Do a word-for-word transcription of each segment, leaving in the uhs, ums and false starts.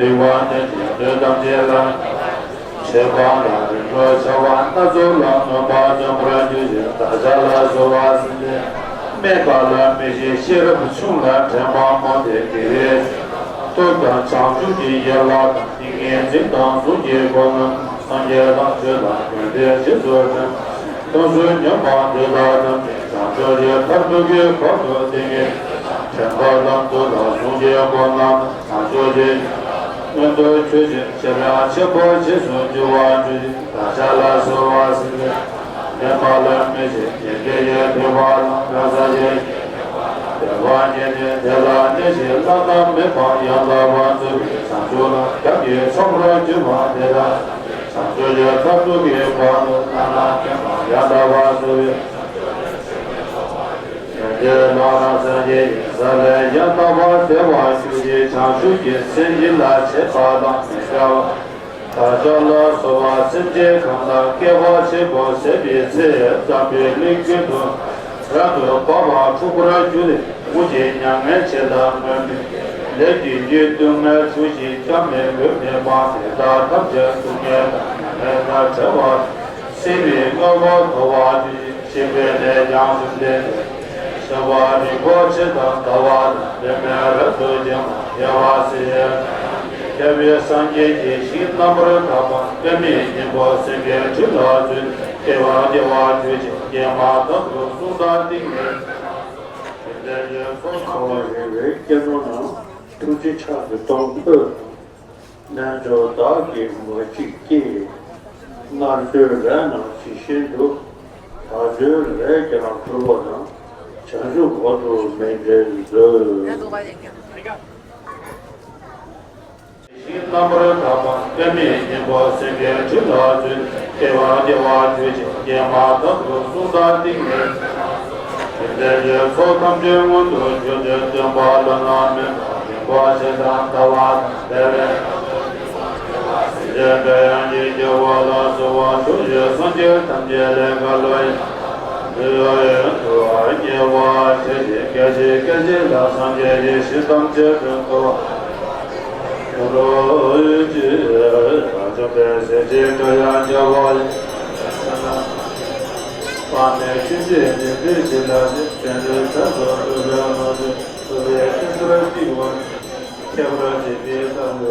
བ་ནི་དེ་དུས་ཐམས་ཅད་ལ། ཆོས་སྤངས་ལ་རིམ་གྲོ་བྱ་བ་སྣ་ཚོགས་ལ་གནོད་པ་སྦྱོང་བར་འགྱུར་ཞིང་བདག་ཅག་ལ་གསོལ་བ་སེམས་ཅན་སྨད་པ་ལ་མི་བྱེད། ཤེས་རབ་ཆུང་ལ་དྲན་པ་མང་སྟེ་དགེ་བའི་སྟོབས་དང་བྱང་ཆུབ་ཀྱི་ཡན་ལག་དང་ཏིང་ངེ་འཛིན་དང་གཟུངས་ཀྱི་སྒོ་རྣམས་སངས་རྒྱས་ལ་མཆོད་ལ་དགོན་པའི་རྗེས་སུ་འབྲང་། སྟོང་གསུམ་ཉོན་མོངས་དུད་འགྲོ་ཐམས་ཅད་བྱང་ཆུབ་ཀྱི་མཐར་ཐུག་གི་བར་དུ་ཏིང་ངེ་འཛིན་དྲན་པ་ལམ་དུ་ལ་གཟུངས་ཀྱི་སྒོ་རྣམས་བྱང་ཆུབ་ཀྱི་མངོན་དུ་གྱུར་ཅིང་ཤེས་རབ་ཆེན་པོ་རྗེས་སུ་འཇུག་པར་འགྱུར་ཞིང་བདག་ཅག་ལ་གསོལ་བ་སེམས་ཅན་སྨད་པ་ལ་མི་བྱེད། ཉེར་སྐྱེས་ཀྱི་ཐེག་པ་དང་བྲམ་ཟེ་ཡི་བདེ་བ་རྙེད་ནས་དེ་ལ་གནས་ཤིང་བླ་ན་མེད་པ་ཡང་དག་པར་རྫོགས་པའི་བྱང་ཆུབ་ལམ་ཁྱབ་ཀྱིས་ཕྱོགས་རིས་གྱུར་པ་དེ་དག་བྱང་ཆུབ་ཀྱི་མཐར་ཐུག་གི་བར་དུ་བླ་ན་མེད་པ་ཡང་དག་པར་རྫོགས་པའི་ཡོན་ཏན་ལ་རང་སངས་རྒྱས་ཡིན་ས་ལས་ཡང་དག་པར་བདེ་བར་གྱུར་ཅིག་བྱང་ཆུབ་ཀྱི་སེམས་ཡིད་ལ་བྱེད་པ་དང་མི་འབྲལ་བ། བདག་ཅག་ལ་གསོལ་བ་སེམས་ཅན་གང་དག་བསྐལ་པ་ཆེན་པོ་ཟད་པའི་ཚེ་འཛམ་བུའི་གླིང་ཀུན་ཏུ་རབ་ཏུ་བབ་པ་འཁྲུགས་པར་གྱུར་ནས་དངོས་ཀྱི་མྱ་ངན་བྱེད་དང་མངོན་མེད་ལས་ཀྱི་རྒྱུ་སྡུག་བསྔལ་འཁྲུགས་ཤིང་སྐྱབས་མེད་མགོན་མེད་པ་དེ་དག་ཐམས་ཅད་སྡུག་བསྔལ་དང་མྱ་ངན་དང་བྲལ་བར་སྲིད་པའི་དངོས་པོ་ཐོབ་པར་གྱུར་ཅིག་གཞན་ཕན་ལས་ཀྱང་བཅོམ་ལྡན་འདས་ཞི་བ་རིན་པོ་ཆེ་དང་ཟླ་བ་དང་པདྨས་རབ་ཏུ་བརྒྱན་པ་རྒྱལ་བ་སྲས་མཁས་པའི་སངས་རྒྱས་ཀྱི་ཞིང་རྣམ་པར་དག་པ་པདྨའི་སྙིང་པོ་སེང་གེའི་ཁྲི་ལ་བཙུན་ཏེ་བ་བདེ་བ་ཆོས་ཀྱི་ཀྱེ་མ་དམ་དུ་གསུང་དང་ཏིང་ངེ་འཛིན་ལྡན་གྱི་ཚོགས་འཁོར་བ་རེ་རེའི་སྐྱེ་གནས་རྣམས་ཐུགས་རྗེ་ཕྱག་ཏུ་གཏོང་ཕོད། རྣལ་འབྱོར་བདག་གིས་མ་གཅིག་སྐྱེས། སྔར་སྲོལ་ལས་རྣམས་ཇི་བཞིན་དུ། ད་གཟོད་ལས་ཀྱང་གྲུབ་པ་དང་། བྱང་ཆུབ་འོག་ཏུ་མི་འབྲལ་མཛོད། ཞིང་རྣམ་པར་དག་པ་པདྨའི་སྙིང་པོ་སེང་གེའི་ཁྲི་ལ་བཙུན་ཏེ་བ་བདེ་བ་ཆོས་ཀྱི་ཀྱེ་མ་དམ་དུ་གསུང་དང་ཏིང་ངེ་འཛིན་ལྡན་གྱི་ཚོགས་ཐམས་ཅད་མངོན་དུ་གྱུར་ཏེ་སྟོན་པ་བླ་ན་མེད་པ་རིན་པོ་ཆེ་དང་ཟླ་བ་དང་བདེ་བའི་སེང་གེ་དང་དབྱངས་ཀྱི་རྒྱལ་པོ་ལ་སོགས་པ་ཕྱོགས་བཅུའི་སངས་རྒྱས་ཐམས་ཅད་ལས་ག་ལ་ཡང་དུ་ཉེ་བར་མཆོད་ཅིང་སྐད་ཅིག་སྐད་ཅིག་ལ་སངས་རྒྱས་ཀྱི་ཞིང་ཐམས་ཅད་དུ་འཚོ་བ། ང་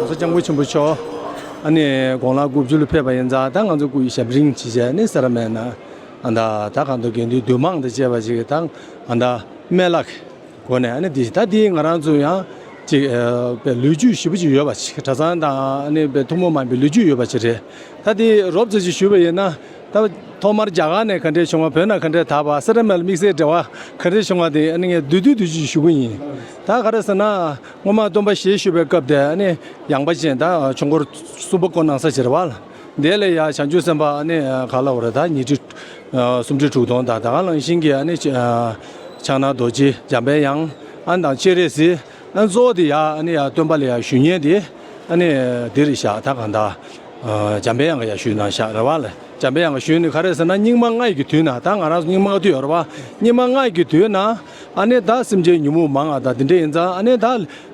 ཚོ་སྐྱབས་མགོན་ཆེན་པོ་མཆོག་ཨ་ནི་དགོང་ལ་དགུ་བཅུ་ལ་ཕེབས་པ་ཡིན་ཙང་ད་ང་ཚོ་སྐུ་ཡི་ཞབས་རིམ་ཅིག་བྱས་ནི་སེ་ར་སྨད་ན་ཨ་ད་ད་གང་དུ་དགེ་འདུན་འདུས་མང་དང་བཅས་པ་ཅིག་ད་ཨ་ད་སྨན་བླ་སྒོ་ནས་ཨ་ནི་འདི་ད་འདི་ང་རང་ཚོ་ཡང་ཅིག་ཨ་པའི་ལོ་རྒྱུས་ཞེ་པོ་ཅིག་ཡོད་པ་ཅིག་གྲྭ་ཚང་དང་ཨ་ནི་པའི་ཐུན་མོང་མ་ཡིན་པའི་ལོ་རྒྱུས་ཡོད་པ་ཅིག་རེད། ད་འདི་རོབ་ཙམ་ཅིག་ཞུས་པ་ཡིན་ན་ད་ཐོག་མར་རྒྱ་གར་ནས་ག་འདྲས་བྱུང་བ། བོད་ནང་ག་འདྲས་དར་བ། སེ་ར་སྨད་ལ་དམིགས་བསལ་འབྲེལ་བ་ག་འདྲས་བྱུང་བ་དེ་ཨ་ནི་ངས་བསྡུས་བསྡུས་བསྡུས་ཅིག་ཞུ་གི་ཡིན། ད་ག་རེ་ཟེར་ན་སྔོན་མ་སྟོན་པ་ཞལ་བཞུགས་པའི་སྐབས་དེ་ཨ་ནི་ཡངས་པ་ཅན་ད་ཆོས་འཁོར་གསུམ་པ་བསྐོར་གནང་ས་ཅིག་རེད་བ། དེ་ལ་ཡ་བྱང་ཆུབ་སེམས་དཔའ་ཨ་ནི་ག་ལ་འོ་རེད། ད་ཉི་ཁྲི་ཨ་སུམ་ཁྲི་དྲུག་སྟོང་དང་ད་ག་ནང་བཞིན་གྱི་ཨ་ནི་ཨ་ཕྱག་ན་རྡོ་རྗེ་འཇམ་པའི་དབྱངས་ཨ་དང་སྤྱན་རས་གཟིགས་ཨ་གཙོ་བོ་དེ་ཡ་ཨ་ནི་ཡ་སྟོན་པ་ལ་ཡ་ཞུ་མཁན་དེ་ཨ་ནི་དེ་རེད་ཤག་ད་གང་ལྟར་ཨ་འཇམ་པའི་དབྱངས་ཀྱིས་ཡ་ཞུས་གནང་ཤག་རེད་བ་ལ། འཇམ་པའི་དབྱངས་ཀྱིས་ཞུས་ནི་ག་རེ་ཟེར་ན་སྙིགས་མ་ལྔ་ཡི་གི་དུས་ན་ད་ང་རང་ཚོ་སྙིགས་མ་ལྔ་དུས་ཡོད་རེད་བ། སྙིགས་མ་ལྔ་ཡི་གི་དུས་ན་ཨ་ནི་ད་སེམས་ཅན་ཉོན་མོངས་མང་ང་དང་དེ་འདྲ་ཡིན་ཙང་ཨ་ནི་ད་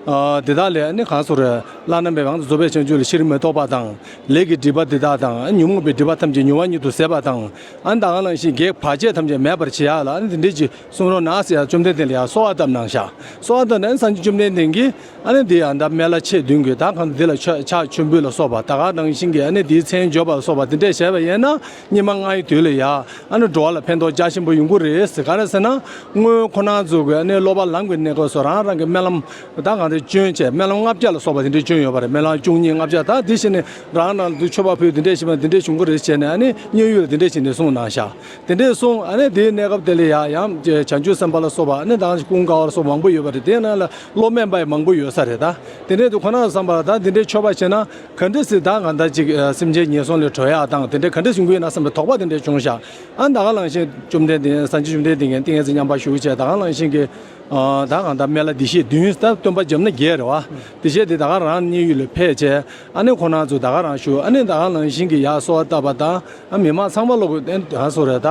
ཨ་དེ་དག་ལས་ཨ་ནི་གང་སོ་རེད། བླ་ན་མེད་པའི་ངང་དུ་རྫོགས་པའི་བྱང་ཆུབ་ལ་ཕྱིར་མི་ལྡོག་པ་དང་། ལས་ཀྱི་སྒྲིབ་པ་འདི་དག་དང་ཉོན་མོངས་པའི་སྒྲིབ་པ་ཐམས་ཅད་ཉེ་བར་ཉིད་དུ་ཟད་པ་དང་། ཨ་ནི་ད་ག་ནང་བཞིན་བགེགས་བར་ཆད་ཐམས་ཅད་མེད་པར་བྱེད་ཡག་ལ་ཨ་ནི་འདི་འདྲས་ཀྱི་གསུང་རོགས་གནང་ཟེར་ཡ་བཅོམ་ལྡན་འདས་ལ་ཡ་གསོལ་བ་བཏབ་གནང་ཤག་གསོལ་བ་བཏབ་ནས་སངས་རྒྱས་བཅོམ་ལྡན་འདས་ཀྱིས་ཨ་ནི་འདི་ཡ་ད་སྨན་བླ་མཆེད་བདུན་གྱིས་ད་གང་དུ་འདི་ལ་ཕྱག་ཕྱག་མཆོད་འབུལ་ལ་སོགས་པ་ད་ག་ནང་བཞིན་གྱི་ཨ་ནི་འདིའི་མཚན་བརྗོད་པ་ལ་སོགས་པ་འདི་འདྲས་བྱས་པ་ཡིན་ན་སྙིགས་མ་ལྔ་ཡི་དུས་ལ་ཡ། ཨ་ནི་འགྲོ་བ་ལ་ཕན་ཐོགས་རྒྱ་ཆེན་པོ་ཡོང་གི་རེད་ཟེར། ག་རེ་ཟེར་ན། སྔོན་ཁོ་རང་ཚོ་གི་ཨ་ནི་སློབ་པ་ལམ་གྱི་གནས་སྐབས་སུ་རང་རང་གི་སྨོན་ལམ་ད་གང་དེ་བསྐྱོན་བྱས་སྨོན་ལམ་ལྔ་བརྒྱ་ལ་སོགས་པ་དེ་འདྲས་བསྐྱོན་ཡོད་པ་རེད། སྨོན་ལམ་བཅུ་གཉིས་ལྔ་བརྒྱ་ད་དེ་བཞིན་ནས་རང་རང་ལ་མཆོད་པ་ཕུལ་དེ་འདྲས་བྱས་པ་དེ་འདྲས་བྱུང་གི་རེད་བྱས་ནས་ཨ་ནི་མཉན་ཡོད་ལ་དེ་འདྲས་བྱས་ནས་གསུངས་གནང་ཤག་དེ་འདྲས་གསུངས་ཨ་ནི་དེའི་གནས་སྐབས་དེ་ལ་ཡ་ཡང་བྱང་ཆུབ་སེམས་དཔའ་ལ་སོགས་པ་ཨ་ནི་ད་ཀུན་དགའ་བོ་ལ་སོགས་པ་མང་པོ་ཡོད་པ་རེད། དེ་ནང་ལ་བློ་དམན་པ་ཡང་མང་པོ་ཡོད་ས་རེད། ད་དེ་འདྲས་དུ་ཁོ་རང་བསམ་པ་ལ་ད་དེ་འདྲས་མཆོད་པ་བྱས་ན། ག་འདྲ་སེ་ད་ང་ད་ཅིག་ཨ་སེམས་ཅན་ངན་སོང་ལས་གྲོལ་ཡག་དང་དེ་འདྲ་ག་འདྲ་བྱུང་གི་ཡོད་ན་བསམ་པའི་དོགས་པ་དེ་འདྲ་བྱུང་ཤག་ཨ་ད་ག་ནང་བཞིན་བཅོམ་ལྡན་འདས་སངས་རྒྱས་བཅོམ་ལྡན་འདས་ཀྱིས་ཏིང་ངེ་འཛིན་མཉམ་པར་བཞུགས་བྱས་ད་ག་ནང་བཞིན་གྱི་ཨ་ད་གང་ལྟར་སྨན་བླ་བདེ་གཤེགས་བདུན་ད་སྟོན་པ་བརྒྱབ་ན་བརྒྱད་རེད་བ། བདེ་གཤེགས་དེ་ད་ག་རང་མཉན་ཡོད་ལ་ཕེབས་བྱས་ཨ་ནི་ཁོ་རང་ཚོ་ད་ག་རང་བཞུགས་ཨ་ནི་ད་ག་ནང་བཞིན་གྱི་ཡར་གསོལ་བ་བཏབ་པ་དང་ཨ་མི་མང་ཚང་མ་ལོག་གི་ཨ་ནི་ད་ག་སོ་རེད་ད།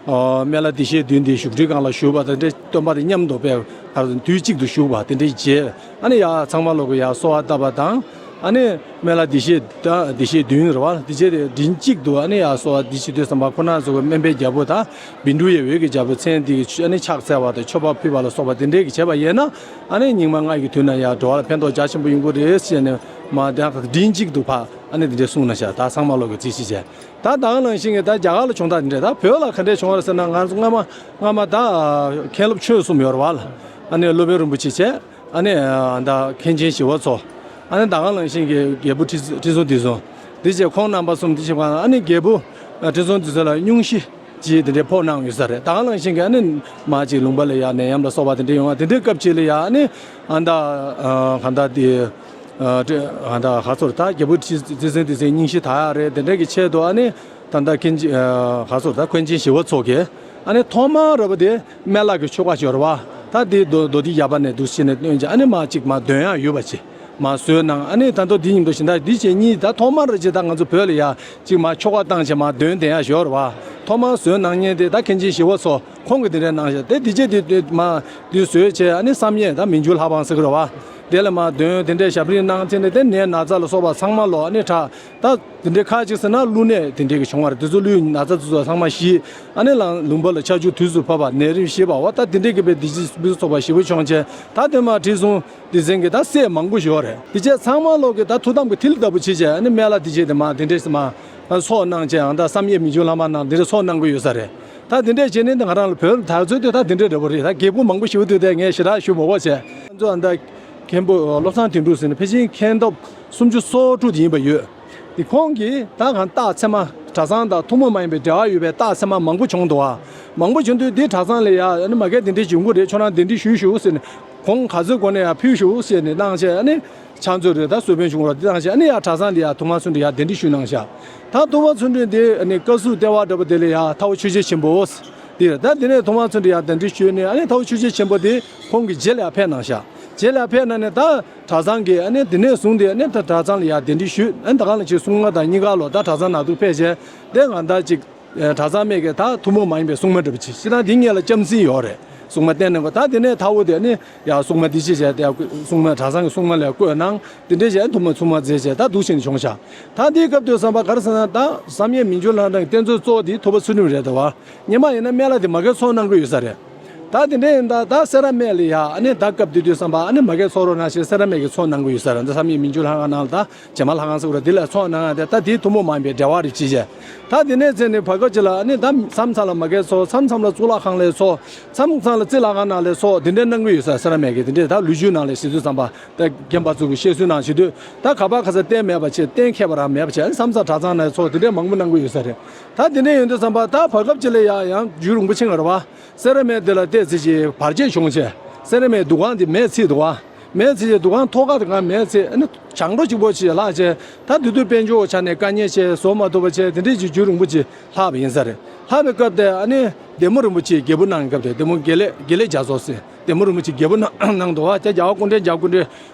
ཨོ་སྨན་བླ་བདེ་གཤེགས་བདུན་དེ་བཞུགས་ཁྲིའི་སྒང་ལ་བཞུགས་པ་དང་འདྲ་སྟོན་པ་དང་མཉམ་དུ་དཔེ་ཨ་དུས་གཅིག་ཏུ་བཞུགས་པ་དེ་འདྲ་བྱས་ཨ་ནི་ཡ་ཚང་མ་ལོག་གི་ཡ་གསོལ་བ་བཏབ་པ་དང་ ཨ་ནི་སྨན་བླ་བདེ་གཤེགས་དང་བདེ་གཤེགས་བདུན་རེད་བ། དེ་བྱས་ཏེ་མགྲིན་གཅིག་ཏུ་ཨ་ནི་ཡར་གསོལ་བ་འདི་བྱེད་དུས་ཙམ་པ་ཁོ་རང་ཚོ་གི་སྨན་པའི་རྒྱལ་པོ་དང་བཻ་ཌཱུརྱ་འོད་ཀྱི་རྒྱལ་པོ་མཚན་འདི་གི་ཨ་ནི་ཕྱག་འཚལ་བ་དང་མཆོད་པ་ཕུལ་བ་ལ་སོགས་པ་དེ་འདྲས་ཀྱི་བྱས་པ་ཡིན་ན། ཨ་ནི་སྙིགས་མ་ལྔ་ཡི་དུས་ན་ཡང་འགྲོ་བ་ལ་ཕན་ཐོགས་རྒྱ་ཆེན་པོ་ཡོང་གི་རེད་ཟེར་ནས་མ་དེ་མགྲིན་གཅིག་ཏུ་ཕར་ཨ་ནི་དེ་འདྲས་གསུངས་གནང་ཤག་ད་ཚང་མ་ལོག་གི་རྩིས་གཞི་བྱས། ད་ད་ག་ནང་བཞིན་གྱི་ད་རྒྱ་གར་ལ་བྱུང་སྟངས་དེ་འདྲས། ད་བོད་ལ་ག་འདྲས་བྱུང་བ་རེད་ཟེར་ན། ང་ཚོ་སྔ་མ་སྔ་མ་ད་མཁན་སློབ་ཆོས་གསུམ་ཡོད་རེད་བ་ལ། ཨ་ནི་སློབ་དཔོན་རིན་པོ་ཆེ་བྱས། ཨ་ནི་ད་མཁན་ཆེན་ཞི་བ་འཚོ། ཨ་ནི་ད་ག་ནང་བཞིན་གྱི་རྒྱལ་པོ་ཁྲི་ཁྲི་སྲོང་ལྡེ་བཙན། འདི་བྱས་ཁོང་རྣམ་པ་གསུམ་འདི་བྱས་པ། ཨ་ནི་རྒྱལ་པོ་ཁྲི་སྲོང་ལྡེ་བཙན་ལ་སྙུང་གཞི་ཅིག་དེ་འདྲས་ཕོག་གནང་ཡོད་ས་རེད། ད་ག་ནང་བཞིན་གྱི་ཨ་ནི་མ་ཅིག་ལུང་པ་ལ་ཡ་ནད་ཡམས་ལ་སོགས་པ་དེ་འདྲས་ཡོང་བ། དེ་འདྲའི་སྐབས་ཅིག་ལ་ཡ་ཨ་ནི་ཨ་ད་གང་ལྟར་དེ་ཨ་ད་ག་ཚོར་ད་རྒྱལ་པོ་ཁྲི་ཁྲི་སྲོང་ལྡེ་བཙན་སྙུང་གཞི་དག་ཡ་རེད། དེ་འདྲས་ཀྱི་ཆེད་དུ་ཨ་ནི་ད་ལྟ་མཁན་ཆེན་ག་ཚོར་ད་མཁན་ཆེན་ཞི་བ་འཚོ་གིས་ཨ་ནི་ཐོག་མར་ར་བ་དེ་སྨན་བླ་གི་ཆོ་ག་ཅིག་ཡོད་རེད་བ། ད་དེ་མདོ་མདོ་སྡེ་བརྒྱ་པ་ནས་འདུག་བྱས་ནས་བཏོན་བྱས། ཨ་ནི་མ་ཅིག་མ་འདོན་ཡག་ཡོད་པ་ཅིག་མ་བཟོས་གནང་། ཨ་ནི་ད་མདོ་སྡེ་ཉིན་མོ་ཞིག་ད་འདི་བྱས་གཉིས། ད་ཐོག་མར་ར་ཅིག་ད་ང་ཚོ་བོད་ལ་ཡ་ཅིག་མ་ཆོ་ག་བཏང་བྱས་མ་འདོན་བསྡད་ཡག་ཡོད་རེད་བ། ཐོག་མར་བཟོས་གནང་མཁན་དེ་ད་མཁན་ཆེན་ཞི་བ་འཚོ་ཁོང་གིས་དེ་འདྲས་གནང་བཞག་དེ་དེ་རྗེས་དེ་དེ་མ་དེ་བཟོས་བྱས། ཨ་ནི་བསམ་ཡས་ད་མི་འགྱུར་ལྷ་འབངས་ཟེར་གི་རེད་བ། དེ་ལ་མ་འདོན། དེ་འདྲས་ཞབས་རིམ་གནང་བྱས་ནས་དེ་ནས་ན་ཚ་ལ་སོགས་པ་ཚང་མ་ལོག་ཨ་ནི་དྲག་ད་དེ་འདྲའི་ཁ་ཅིག་ཟེར་ན་ཀླུ་ནད་དེ་འདྲའི་གི་བྱུང་བ་རེད། དེ་ཚོ་ཀླུའི་ན་ཚ་དེ་ཚོ་ཚང་མ་ཞི། ཨ་ནི་ལ་ལུང་པ་ལ་ཆར་ཆུ་དུས་སུ་བབས་པ། ནད་རིམས་ཞི་བ་བ། ད་དེ་འདྲའི་གི་བའི་བདེ་སྐྱིད་སྤུས་ཚོགས་པ་ཞི་བ་བྱུང་བྱས། ད་དེ་མ་ཁྲི་སྲོང་ལྡེ་བཙན་གྱི་ད་སྲས་མང་པོ་ཞིག་ཡོད་རེད། དེ་བྱས་ཚང་མ་ལོག་གི་ད་ཐུགས་དམ་གྱི་མཐིལ་ལྟ་བུ་བྱས་བྱས། ཨ་ནི་སྨན་བླ་དེ་བྱས་དེ་མ་དེ་འདྲས་མ་ཚོགས་གནང་བྱས། ཨ་ད་བསམ་ཡས་མི་འགྱུར་ལྷ་འབངས་ནང་དེ་འདྲས་ཚོགས་གནང་གི་ཡོད་ས་རེད། ད་དེ་འདྲས་བྱས་ནས་ང་རང་ལ་བོད་ལ་དར་ཚོད་དེ་ད་དེ་འདྲས་འདྲ་པོ་རེད། ད་རྒྱལ་པོ་མང་པོ་ཞིག་ཡོད་དུས་དེ་ངས་ཞེ་དྲག་ཞུ་མ་དགོས་བྱས། ང་ཚོ་ཨ་ད་མཁན་པོ་བློ་བཟང་དོན་གྲུབ་ཟེར་ནས་ཕལ་ཆེར་མཁན་ཐོབ་སུམ་ཅུ་སོ་དྲུག་དེ་ཡིན་པ་ཡོད། དེ་ཁོང་གིས་ད་གང་རྟགས་མཚན་མ་གྲྭ་ཚང་དང་ཐུན་མོང་མ་ཡིན་པའི་འབྲེལ་བ་ཡོད་པའི་རྟགས་མཚན་མ་མང་པོ་བྱུང་འདུག་ཨ། མང་པོ་བྱུང་དུས་དེ་གྲྭ་ཚང་ལ་ཡ་ཨ་ནི་མ་གི་དེ་འདྲས་བྱུང་གི་རེད། ཁྱོད་རང་གདན་འདྲེན་ཞུས་ཤོག་ཟེར་ནས། ཁོང་ག་ཚོད་གོ་ནས་ཡང་ཕུལ་ཤོག་ཟེར་ནས་གནང་བྱས། ཨ་ནི་ཕྱག་མཛོད་རེད། ད་གསོལ་དཔོན་ཆུང་ར་དེ་གནང་བྱས། ཨ་ནི་ཡང་གྲྭ་ཚང་དེ་ཡང་ཐུབ་དབང་ཚུལ་ཁྲིམས་ཡང་གདན་འདྲེན་ཞུས་གནང་བྱས། ད་ཐུབ་དབང་ཚུལ་ཁྲིམས་དེ་ཨ་ནི་བཀའ་ཟུར་ལྟེ་བ་འདྲ་པོ་དེ་ལ་ཡང་ཐའོ་ཆོས་རྗེ་ཆེན་པོ་དེ་རེད། ད་དེ་ནས་ཐུབ་དབང་ཚུལ་ཁྲིམས་ཡང་གདན་འདྲེན་ཞུས་ནས། ཨ་ནི་ཐའོ་ཆོས་རྗེ་ཆེན་པོ་དེ་ཁོང་གི་རྗེས་ལ་ཡང་ཕེབས་གནང་བྱས། རྗེས་ལ་ཡང་ཕེབས་གནང་ནས་ད་གྲྭ་ཚང་གི་ཨ་ནི་དེ་ནས་བཟུང་སྟེ་ཨ་ནི་ད་གྲྭ་ཚང་ལ་ཡང་གདན་འདྲེན་ཞུས། ཨ་ནི་ད་ག་ལ་ཅིག་སྲུང་མ་དང་གཉིས་ཀ་ལོ་ད་གྲྭ་ཚང་ནང་དུ་ཕེབས་བྱས། དེ་ང་ད་ཅིག་གྲྭ་ཚང་མེད་ཀྱི་ད་ཐུན་མོང་མ་ཡིན་པའི་སྲུང་མ་འདྲ་པོ་ཅིག་ཤི་ན་དེ་ངེད་ལ་ལྕམ་སྲིང་ཡོད་རེད། སྲུང་མ་བསྟེན་གནང་གོ་ད་དེ་ནས་ཐའོ་དེ་ནི་ཡ་སྲུང་མ་དེ་ཅི་བྱས་ཏེ་སྲུང་མ་གྲྭ་ཚང་གི་སྲུང་མ་ལ་བསྐོས་གནང་། དེ་འདྲས་བྱས་ཐུན་མོང་སྲུང་མ་མཛད་བྱས་ད་འདུག་བྱས་ནས་བྱུང་ཤག་ད་དེའི་སྐབས་དུས་ཙམ་པ་ག་རེ་ཟེར་ན། ད་བསམ་ཡས་མི་འགྱུར་ལྷ་འབྲང་གི་རྟེན་གཙོ་གཙོ་བོ་དེ་ཐུབ་པ་ཚུལ་ཁྲིམས་རེད་འདུག་བ། སྔོན་མ་ཡིན་ན་སྨན་བླ་དེ་མ་གིར་ཚོགས་གནང་གི་ཡོད་ས་རེད། ད་དེ་འདྲས་ཡིན་ད་ད་སེ་ར་སྨད་ལ་ཡ་ཨ་ནི་ད་སྐབས་དེ་དུས་ཙམ་པ་ཨ་ནི་མ་གིར་ཚོགས་རོགས་གནང་ཞེས་སེ་ར་སྨད་ཀྱིས་ཚོགས་གནང་གི་ཡོད་ས་རེད། ད་བསམ་ཡས་མི་འགྱུར་ལྷ་ཁང་ནང་ལ་ད། བྱེ་མ་ལྷ་ཁང་ཟེར་བ་རེད། དེ་ལ་ཚོགས་གནང་ཡ་དེ་ད་དེའི་ཐུན་མོང་མ་ཡིན་པའི་འབྲེལ་བ་རེད་ཅེས་བྱས། ད་དེ་ནས་བྱས་ནས་བར་སྐབས་ཅིག་ལ་ཨ་ནི་ད་མཚམས་མཚམས་ལ་མ་གིར་ཚོགས། མཚམས་མཚམས་ལ་གཙུག་ལག་ཁང་ལ་ཚོགས། མཚམས་མཚམས་ལ་རྩེ་ལྷ་ཁང་ནང་ལ་ཚོགས། དེ་འདྲའི་གནང་གི་ཡོད་ས་སེ་ར་སྨད་ཀྱི་དེ་འདྲའི་ད་ལོ་རྒྱུས་ནང་ལ་བཤད་དུས་ཙམ་པ་ད་རྒན་པ་ཚོ་གི་བཤད་སྲོལ་ནང་བྱེད་དུས། ད་ག་པར་ག་ས་རྟེན་མེད་པ་བྱས། རྟེན་ཁྱད་པར་རང་མེད་པ་བྱས། ཨ་ནི་མཚམས་མཚམས་གྲྭ་ཚང་ནང་ཚོགས། དེ་འདྲའི་མང་པོ་གནང་གི་ཡོད་ས་རེད། ད་དེ་འདྲའི་ཡིན་དུས་ཙམ་པ་ད་བར་སྐབས་ཅིག་ལ་ཡ་ཡང་རྒྱུད་རིན་པོ་ཆེ་ང་རེད་བ། སེ་ར་སྨད་དེ་ལ་ཏོག་ཙམ་ཅིག་བར་ཆད་བྱུང་བྱས། སེ་ར་སྨད་འདུ་ཁང་དེ་མེད་ཚིག་འདུག་བ། མེད་ཚེ་འདུ་ཁང་ཐོག་ཁ་དེ་གང་མེད་ཚེ་ཨ་ནི་བྱང་འགྲོ་གཅིག་པོ་ཅིག་ལྷག་བྱས། ད་དེ་དུས་དཔལ་འབྱོར་ཆ་ནས་དཀའ་ངལ་ཆེ། བཟོ་མ་ཐུབ་པ་བྱས། དེ་འདྲས་ཀྱི་རྒྱུན་རིང་པོ་ཅིག་ལྷག་པ་ཡིན་ས་རེད། ལྷག་པའི་སྐབས་དེ་ཨ་ནི་བདེ་མོ་རིན་པོ་ཆེ་རྒྱལ་པོ་གནང་སྐབས་དེ་བདེ་མོ་དགེ་ལེགས་དགེ་ལེགས་རྒྱ་མཚོ་ཟེར་བདེ་མོ་རིན་པོ་ཆེ་རྒྱལ་པོ་གནང་གནང་འདུག་བ། དེ་རྒྱལ་བ་སྐུ་ཕྲེང་རྒྱལ་བ་སྐུ་ཕྲེང་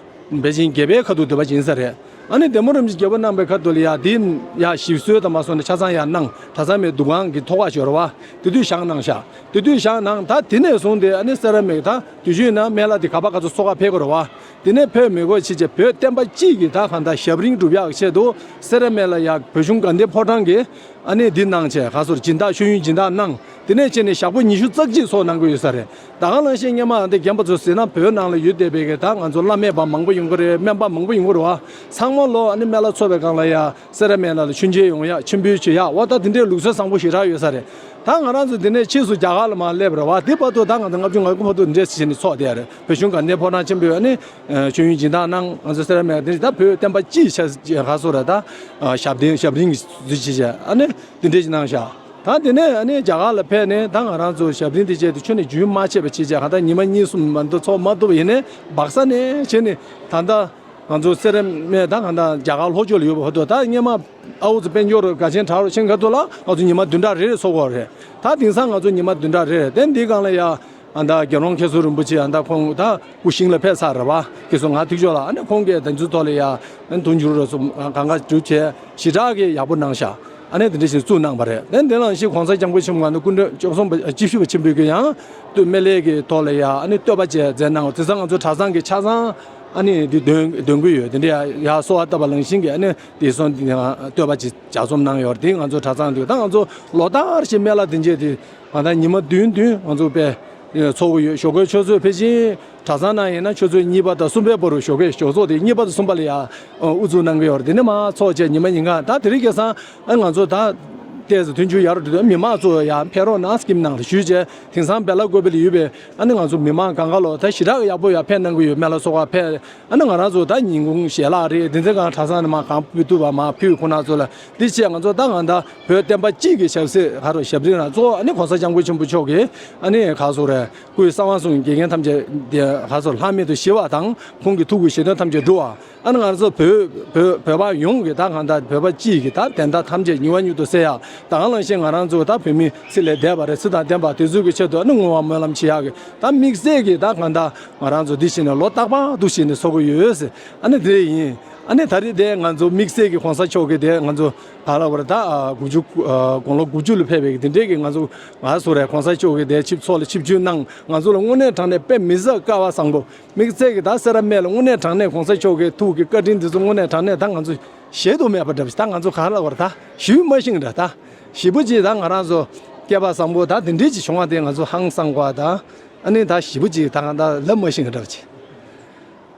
འབད་བཞིན་རྒྱལ་པོའི་ཁ་ཐུག་སྡོད་པ་ཅིག་ཡིན་ས་རེད། ཨ་ནི་བདེ་མོ་རིན་པོ་ཆེ་རྒྱལ་པོ་གནང་པའི་ཁ་ཐུག་ལ་ཡ་དེ་ཡ་ཞིག་གསོས་དང་མ་སོང་ནས་ཆ་ཚང་ཡ་གནང་། གྲྭ་ཚང་མའི་འདུ་ཁང་གི་ཐོག་ཁ་ཞོར་བ་དེ་དུས་བཞེངས་གནང་ཤག་དེ་དུས་བཞེངས་གནང་། ད་དེ་ནས་བཟུང་སྟེ་ཨ་ནི་སེ་ར་སྨད་ད་དུས་རྒྱུན་ན་སྨན་བླ་དེ་ག་པ་ག་ཚོད་ཚོགས་ཁ་ཕེབས་དགོས་རེད་བ། དེ་ནས་ཕེབས་མི་དགོས་ཕྱིན་ཆད་བོད་བསྟན་པ་སྤྱི་གི་ད་གང་ལྟར་ཞབས་རིམ་སྒྲུབ་ཡག་ཆེད་དུ་སེ་ར་སྨད་ལ་ཡ་བོད་གཞུང་དགའ་ལྡན་ཕོ་བྲང་གིས་ཨ་ནི་འདི་གནང་བྱས། ག་སོར་སྦྱིན་བདག་ཤེས་ཡོན་སྦྱིན་བདག་གནང་། དེ་ནས་བྱས་ནས་ཞག་པོ་ཉི་ཤུ་རྩ་གཅིག་ཚོགས་གནང་གི་ཡོད་ས་རེད། ད་ག་ནང་བཞིན་སྔོན་མ་འདི་རྒན་པ་ཚོ་ཟེར་ན་བོད་ནང་ལ་ཡོད་བསྡད་པའི་གི་ད་ང་ཚོ་བླ་མེད་པ་མང་པོ་ཡོང་གི་རེད། སྨན་པ་མང་པོ་ཡོང་གི་རེད་བ། ཚང་མ་ལོ་ཨ་ནི་སྨན་བླ་ཚོགས་པའི་སྒང་ལ་ཡ་སེ་ར་སྨད་ལ་ལ་མཆོད་མཇལ་ཡོང་ཡ། མཆོད་འབུལ་བྱེད་ཡ་བ། ད་དེ་འདྲའི་ལུགས་སྲོལ་བཟང་པོ་ཞེ་དྲག་ཡོད་ས་རེད། ད་ང་རང་ཚོ་འདི་ནས་ཕྱིས་སུ་རྒྱ་གར་ལ་མར་སླེབས་རེད་བ། དེ་བར་དུ་ད་ང་ཚོ་ལྔ་བཅུ་ང་དགུ་བར་དུ་འདི་འདྲས་བྱས་ནས་ཚོགས་བསྡད་ཡ་རེད། བོད་གཞུང་དགའ་ལྡན་ཕོ་བྲང་ཆེན་པོས་ཨ་ནི་ཤེས་ཡོན་སྦྱིན་བདག་གནང་། ང་ཚོ་སེ་ར་སྨད་འདི་ད་བོད་བསྟན་པ་སྤྱིའི་ཆ་ག་སོ་ར་ད་ཞབས་བརྟན་ཞབས་རིམ་གྱི་ཚུལ་བྱེད་བྱས་ཨ་ནི་འདི་འདྲས་ཅིག་གནང་ཤག་ད་དེ་ནས་ཨ་ནི་རྒྱ་གར་ལ་ཕེབས་ནས་ད་ང་རང་ཚོ་ཞབས་རིམ་འདི་བྱས་ཏེ་ཆོས་ནས་རྒྱུན་མ་ཆད་པ་བྱེད་བྱས། གང་ལྟར་ཉི་མ་གཉིས་གསུམ་མ་གཏོགས་ཚོགས་མ་ཐུབ་པ་ཡིན་ནའི་སྦག་ས་ནས་བྱས་ནས་ད་ལྟ། ང་ཚོ་སེ་ར་སྨད་ད་གང་ལྟར་རྒྱ་གར་ལྷོ་ཕྱོགས་ལ་ཡོད་པ་བར་དུ་ད་སྔོན་མ་ཨའུ་ཙི་དཔལ་འབྱོར་དགའ་ཆེན་གྲགས་རུ་ཆེན་ཁ་ཐུག་ལ་ང་ཚོ་ཉི་མ་བདུན་ཕྲག་རེ་རེ་ཚོགས་ཀྱི་ཡོད་རེད། ད་དེང་སང་ང་ཚོ་ཉི་མ་བདུན་ཕྲག་རེ་རེ། དེ་འདིའི་སྒང་ལ་ཡ་ཨ་ད་རྒྱལ་རོང་མཁན་ཟུར་རིན་པོ་ཆེ་ཨ་ད་ཁོང་ད་སྐུ་ཞིང་ལ་ཕེབས་ཚར་རེད་བ། མཁན་ཟུར་ང་ཐུག་ཕྱོགས་ལ་ཨ་ནི་ཁོང་གིས་དེ་ཚོའི་ཐོག་ལ་ཡ་ཨ་ནི་དུང་ཕྱུར་རུ་སུ་གང་ག་སྒྲུབ་བྱས་ཞེ་དྲག་གི་ཡག་པོ་གནང་ཤག་ཨ་ནི་དེ་འདྲ་ཞིག་བཙུགས་གནང་བ་རེད། དེ་འདི་ལ་ཞིག་གོང་ས་སྐྱབས་མགོན་ཆེན་པོ་མངའ་བདག་སྐུ་ཕྲེང་བཅུ་གསུམ་པ་བཅུ་བཞི་པ་ཆེན་པོས་ཀྱི་ཡང་སྟོད་སྨད་ལས་ཀྱི་ཐོག་ལ་ཡ་ཨ་ནི་བསྟོད་པ་བཅས་མཛད་གནང་བ། དེང་སང་ང་ཚོ་གྲྭ་ཚང་གི་ཆ་ཚང་ ཨ་ནི་འདི་འདོན་འདོན་གི་ཡོད། དེ་འདྲ་ཡ་ཡ་གསོལ་བ་བཏབ་པ་ནང་བཞིན་གྱི་ཨ་ནི་དེ་སོང་དེ་ཡང་བསྟོད་པ་ཅིག་ལྗགས་རྩོམ་གནང་ཡོད་རེད། དེ་ང་ཚོ་གྲྭ་ཚང་དུ་ད་ང་ཚོ་ལོ་ལྟར་བཞིན་སྨན་བླ་དེ་འཇལ་དེ་ང་ད་ཉི་མ་བདུན་བདུན་ང་ཚོ་དཔེ་ཚོགས་ཀྱི་ཡོད། ཞོགས་ཀའི་ཆུ་ཚོད་ཕལ་ཆེར་གྲྭ་ཚང་ནང་ཡིན་ན་ཆུ་ཚོད་གཉིས་པ་དང་གསུམ་པའི་བར་དུ་ཞོགས་ཀའི་ཞོགས་ཚོགས་དེ་གཉིས་པ་དང་གསུམ་པ་ལ་ཡ་དབུ་འཛུགས་གནང་གི་ཡོད་རེད། དེ་ནས་མར་ཚོགས་བཅས་ཉི་མ་ཉིན་གང་ད་དེ་རིང་ཁ་སང་ཨ་ང་ཚོ་ད་ཏོག་ཙམ་མཐུན་འགྱུར་ཡར་འགྲོ་དུས་མི་མང་ཚོ་ཡར་ཕེབས་རོགས་གནང་སྐྱིད་མ་གནང་ཞུས་བྱས། དེང་སང་བེ་ལ་ཀོ་པི་ལ་ཡོད་པའི་ཨ་ནི་ང་ཚོ་མི་མང་གང་ག་ལོ་ད་ཞེ་དྲག་ཡག་པོ་ཡར་ཕེབས་གནང་གི་ཡོད། སྨན་བླ་ཚོགས་ཁག་ཕེབས། ཨ་ནི་ང་རང་ཚོ་ད་ཉིན་གུང་ཞལ་ལག་རེད། དེ་ཚོ་གང་གྲྭ་ཚང་ནས་མར་གང་ཕུལ་ཐུབ་པ་མར་ཕུལ། ཁོང་རྣམ་ཚོ་ལ་འདི་བྱས་ང་ཚོ་ད་གང་ལྟར་བོད་བསྟན་པ་སྤྱི་གི་ཞབས་སེ་ཧ་རོ་ཞབས་རིམ་རང་གཙོ་བོ་ཨ་ནི་གོང་ས་སྐྱབས་མགོན་ཆེན་པོ་མཆོག་གིས་ཨ་ནི་ག་སོ་རེད། སྐུའི་གསང་བ་སྲུང་དགེ་རྒན་ཐམས་ཅད་དེ་ག་སོ་ལྷག་མེད་དུ་ཞི་བ་དང་ཁོང་གི་ཐུགས་ཀྱི་བཞེད་དོན་ཐམས་ཅད་འགྲུབ་པ། ཨ་ནི་ང་ཚོ་བོད་བོད་བོད་པ་ཡོངས་ཀྱི་ད་གང་ལྟར་བོད་པ་སྤྱི་གི་ད་བདེན་མཐའ་ཐམས་ཅད་མྱུར་བ་མྱུར་དུ་གསལ་ཡག་དང་། ལང་ཤེས་ང་རང་ཚོ་ད་བོད་མི་ཚེ་ལས་འདས་པ་རེད། ཚེ་དང་ལྡན་པ་དེ་ཚོ་གི་ཆེད་དུ་ཨ་ནི་བསྔོ་བ་སྨོན་ལམ་བྱེད་ཡག་གི་ད་དམིགས་བསལ་གྱི་ད་གང་ལྟར་ང་རང་ཚོ་འདི་བཞིན་ནས་ལོ་རྟག་པར་འདུག་བཞིན་ནས་ཚོགས་ཀྱི་ཡོད་ཟེར། ཨ་ནི་དེ་ཡིན། ཨ་ནི་ད་རེས་དེ་ང་ཚོ་དམིགས་བསལ་གྱི་གོང་ས་མཆོག་གི་དེ་ང་ཚོ་ག་ལ་བར་ད་དགུ་བཅུ་དགུང་ལོ་དགུ་བཅུ་ལ་ཕེབས་པའི་དེ་འདྲའི་གི་ང་ཚོ་ང་སུ་རེད། གོང་ས་མཆོག་གི་དེ་ཆིབས་ཚོགས་ལ་ཆིབས་བསྒྱུར་གནང་། ང་ཚོ་ལ་དངོས་གནས་དྲང་གནས་དཔེ་མི་སྲིད་སྐལ་བ་བཟང་པོ། དམིགས་བསལ་གྱི་ད་སེ་ར་སྨད་ལ་དངོས་གནས་དྲང་གནས་གོང་ས་མཆོག་གི་ཐུགས་ཀྱི་བཀའ་དྲིན་འདི་ཚོ་དངོས་གནས་དྲང་གནས་ད་ང་ཚོ་གཞལ་དུ་མེད་པ་འདྲ་བ་ཞིག་ད་ང་ཚོ་ག་ལ་བར་ད་ཞུས་མ་ཤེས་འདྲ། ད་ཞེ་པོ་ཅིག་ད་ང་རང་ཚོ་སྐལ་བ་བཟང་པོ་ད་དེ་འདྲའི་ཅིག་བྱུང་བ་དེ་ང་ཚོ་ཧང་སང་བ་ད་ཨ་ནི་ད་ཞེ་པོ་ཅིག་ད་ང་ད་ལབ་མ་ཤེས་འདྲ་བ་ཅིག་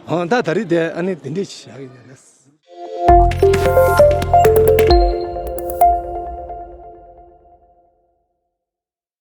ཧང་ད་ད་རེས་དེ་ཨ་ནི་དེ་འདྲའི་ཅིག་བྱ་གི་ཡོད་རེད།